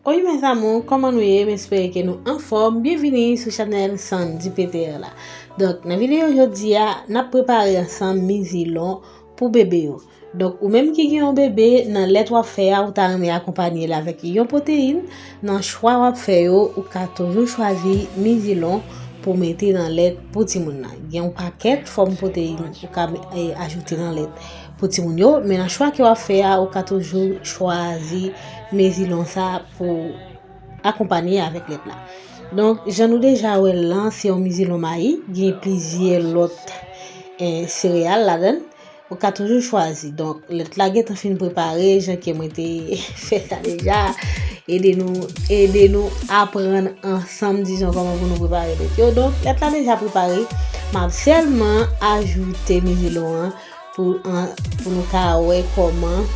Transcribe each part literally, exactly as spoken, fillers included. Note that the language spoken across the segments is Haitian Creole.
Oi mes amours, kòman nou ye? M espere ke nou anfòm. Byenvini sou chanèl Sandy P T R la. Donk, nan videyo jodi a, n ap prepare ansanm mizilon pou bebe yo. Donk, ou menm ki gen yon bebe, nan lèt w ap fè a, ou ta renmen akonpanye l avèk yon pwoteyin, nan chwa w ap fè yo, ou ka toujou chwazi mizilon pou mete nan lèt pou timoun nan. Gen yon pakèt fòm pwoteyin ou ka, eh, ajoute nan lèt pou timoun yo, men nan chwa ke w ap fè a, ou ka toujou chwazi mizilon sa pou akonpanye avèk lèt la. Donk, jan nou deja wè l lan, se yon mizilon mayi, gen plizyè lòt, eh, sereyal ladan l. Ou ka toujou chwazi. Donk, lèt la gentan fin prepare, jan ke mwen te fè sa deja. Ede nou, ede nou aprann ansanm, dizon, kòman pou nou prepare lèt yo. Donk, lèt la deja prepare. M ap sèlman ajoute mizilon an pou, an, pou nou ka wè kòman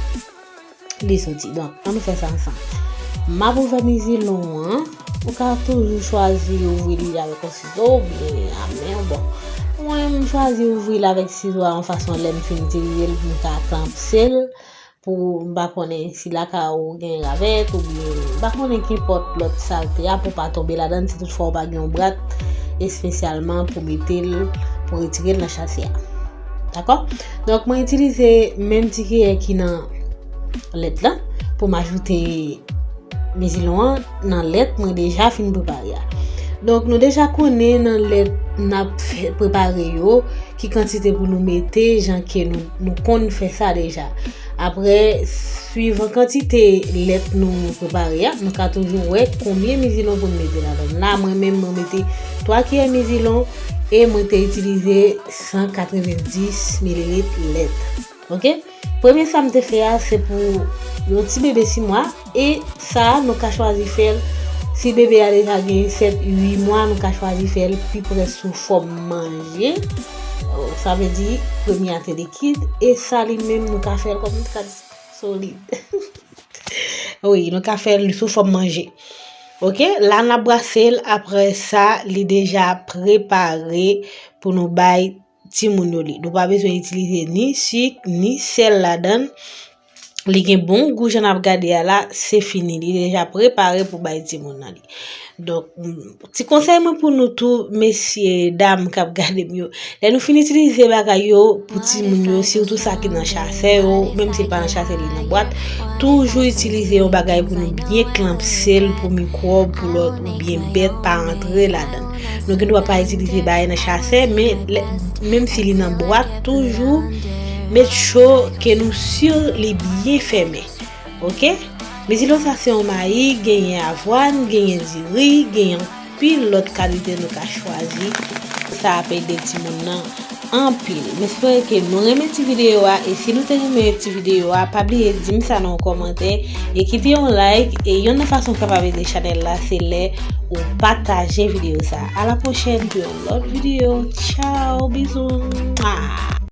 li soti. Donk, ann nou fè sa ansanm. M ap ouvè mizilon an. Ou ka toujou chwazi ouvri li avèk yon sizo oubyen a men, bon. Mwen, m chwazi ouvri l avèk sizo a yon fason lè m fin itilize l pou m ka klanpse l, pou m pa konnen si lakay ou gen ravèt oubyen m pa konnen kenpòt lòt salte a pou pa tonbe ladan l si toutfwa ou pa gen yon brat espesyalman pou mete l, pou retire l nan chase a. Dakò? Donk, mwen itilize menm ti kiyè ki nan lèt lan pou m ajoute mizilon an nan lèt mwen deja fin prepare a. Donk, nou deja konnen nan lèt n ap fè, prepare yo, ki kantite pou nou mete, jan ke nou, nou konn fè sa deja. Apre, swivan kantite lèt nou prepare a, nou ka toujou wè konbyen mizilon pou nou mete ladan l. La, mwen menm, mwen mete twa kiyè mizilon e mwen te itilize san katrevenndis mililit lèt. Oke? Premye sa m te fè a, se pou yon ti bebe sis mwa, e sa a, nou ka chwazi fè l, si bebe a deja gen sèt, uit mwa, nou ka chwazi fè l pi prè sou fòm manje. Sa vle di, premye a te likid, e sa li menm, nou ka fè l kòm yon ti ka solid. Wi, nou ka fè l sou fòm manje. Oke, la n ap brase l, apre sa, li deja prepare pou nou bay timoun yo li. Nou pa bezwen itilize ni sik, ni sèl ladan l. Li gen bon gou jan n ap gade a la, se fini. Li deja prepare pou bay timoun nan li. Donk, m, ti konsèy mwen pou nou tou, mesye, dam k ap gade m yo. Lè nou fin itilize bagay yo pou timoun yo, sitou sa ki nan chase yo, menm si l pa nan chase, li nan bwat, toujou itilize yon bagay pou nou byen klanpse l, pou mikwòb, pou lòt, oubyen bèt pa antre ladan l. Nou gen dwa pa itilize bagay nan chase, men lè, menm si li nan bwat, toujou make sure ke nou si li byen fèmen. Oke? Mizilon sa se yon mayi, genyen avwàn, genyen diri, genyen anpil lòt kalite nou ka chwazi. Sa ap ede timoun nan anpil. M espere ke nou renmen ti videyo a, e si nou te renmen ti videyo a, pa bliye di m sa nan yon kòmantè, e kite yon like, e yonn nan fason w kapab ede chanèl la, se lè ou pataje videyo sa. A la pwochèn pou yon lòt videyo. Tchao, bizou. Mwa.